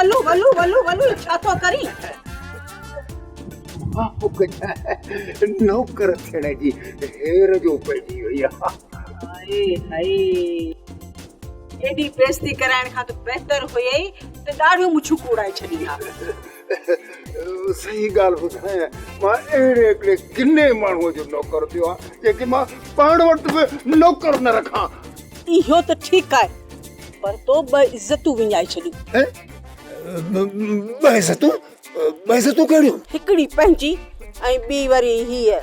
ولو ولو ولو ولو ڇا ٿو ڪرين؟ نوڪر ٿيڻ جي هير جو پئجي وئي آ. هائي هائي ايڏي بيعزتي ڪرائڻ کان ته بهتر هئي ته ڏاڙهيون مڇون ڪوڙائي ڇڏين ها. صحيح ڳالهه ٻڌايان مان اهڙي هڪڙي ڪني ماڻهوء جو نوڪر ٿيو آهيان جنهن کي مان پاڻ وٽ به نوڪر نه رکان. اهو ته ٺيڪ آهي پر تو ٻه عزتون وڃائي ڇڏيون. ٻه عزتون؟ ٻه عزتون ڪهڙيون؟ هڪڙي پنهنجي ۽ ٻي وري هيء.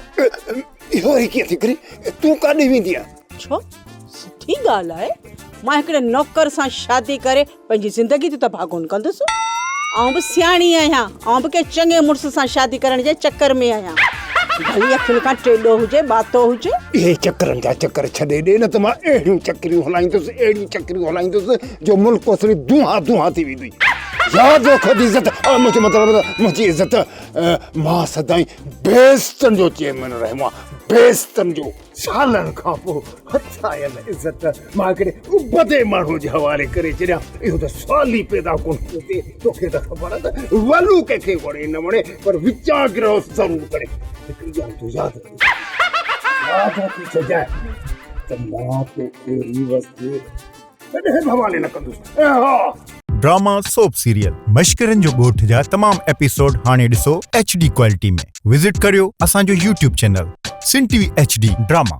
اهو وري ڪيئن ٿي ڪرين؟ تون ڪاڏي ويندينء؟ ڇو؟ سٺي ڳالهه آهي. مان هڪڙي نوڪر سان شادي ڪري پنهنجي زندگي تي تباهه ڪونه ڪندس. آئون به سياڻي آهيان. آئون به ڪنهن چڱي مڙس سان شادي ڪرڻ جي چڪر ۾ آهيان. ڀلي اکين کان ٽيڏو هجي، ٻاتو هجي. اهي چڪرن جا چڪر ڇڏي ڏي نه ته مان اهڙيون چڪريون هلائيندس، اهڙيون چڪريون هلائيندس جو ملڪ اصلي دونهان دونهان ٿي ويندي. ياد رک عزت، منهنجو مطلب ته منهنجي عزت، مان سدائين بيستن جو چيئرمين رهيو آهيان، بيستن جو. سالن کان پوء هٿ آيل عزت مان هڪڙي ابتي ماڻهوء جي حوالي ڪري ڇڏيان، اهو ته سوال ئي پيدا ڪونه ٿو ٿئي. توکي ته خبر آهي ته ولو ڪنهن کي وڻي نه وڻي پر وچاگرهه ضرور ڪري. هڪڙي ڳالهه تون ياد رکي ياد رکي ڇڏجانء ته مان توکي ريوس جي ڪڏهن به حوالي نه ڪندس. ۽ ها! ڊراما سوپ سيريل مشڪرن جو ڳوٺ جا تمام ايپيسوڊ هاڻي ڏسو ايڇ ڊي ڪوالٽي ۾ وزٽ ڪريو اسان جو YouTube channel Sindh T V H D drama.